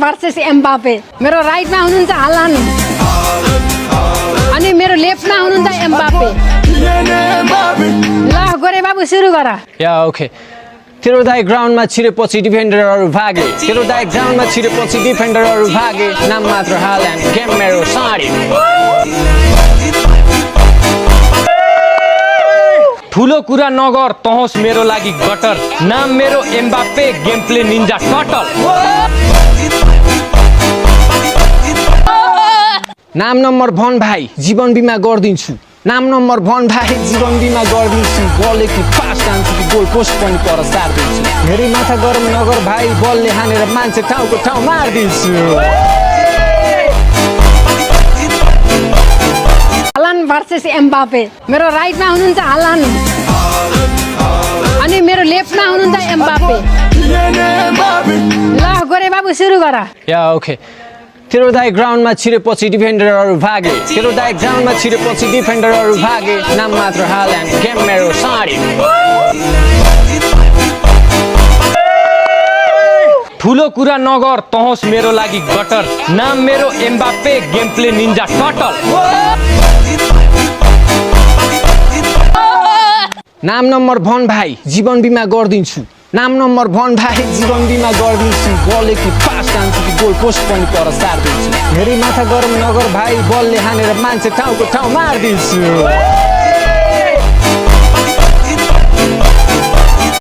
Versus Mbappe. मेरो राइटमा हुनुहुन्छ हालान्ड अनि मेरो लेफ्टमा हुनुहुन्छ एम्बापे। ल गोरे बाबु सुरु गर। या ओके। तेरो दाइ ग्राउन्डमा छिरेपछि डिफेन्डरहरू भागे। तेरो दाइ ग्राउन्डमा छिरेपछि डिफेन्डरहरू भागे। नाम मात्र हाल्यान्ड, गेम मेरो साडी। ठुलो कुरा नगर तहोस् मेरो लागि गटर। नाम मेरो Mbappe, game play Ninja Tuttle. नाम नम्बर भन भाइ, जीवन बिमा गरिदिन्छु। नाम नम्बर भन भाइ, जीवन बिमा गरिदिन्छु। बलले कि पास जान्छु कि गोल पोस्ट पनि पर सारिदिन्छु। धेरै माथा गरम नगर भाइ, बलले हानेर मान्छे ठाउँको ठाउँ मारिदिन्छु। हालान्ड भर्सेस एम्बापे। मेरो राइटमा हुनुहुन्छ हालान्ड अनि मेरो लेफ्टमा हुनुहुन्छ एम्बापे। ल गोरे बाबु सुरु गर। या ओके। तेरो दाइ ग्राउन्डमा छिरेपछि डिफेन्डरहरू भागे। तेरो दाइ ग्राउन्डमा छिरेपछि डिफेन्डरहरू भागे। नाम मात्र हाल्यान्ड, गेम मेरो साडी। ठुलो कुरा नगर तहोस् मेरो लागि गटर। नाम मेरो Mbappe, game play Ninja Tuttle. नाम नम्बर भन भाइ, जीवन बिमा गरिदिन्छु। नाम नम्बर भन भाइ, जीवन बिमा गरिदिन्छु। बलले कि पास जान्छु कि गोल पोस्ट पनि पर सारिदिन्छु। धेरै माथा गरम नगर भाइ, बलले हानेर मान्छे ठाउँको ठाउँ मारिदिन्छु।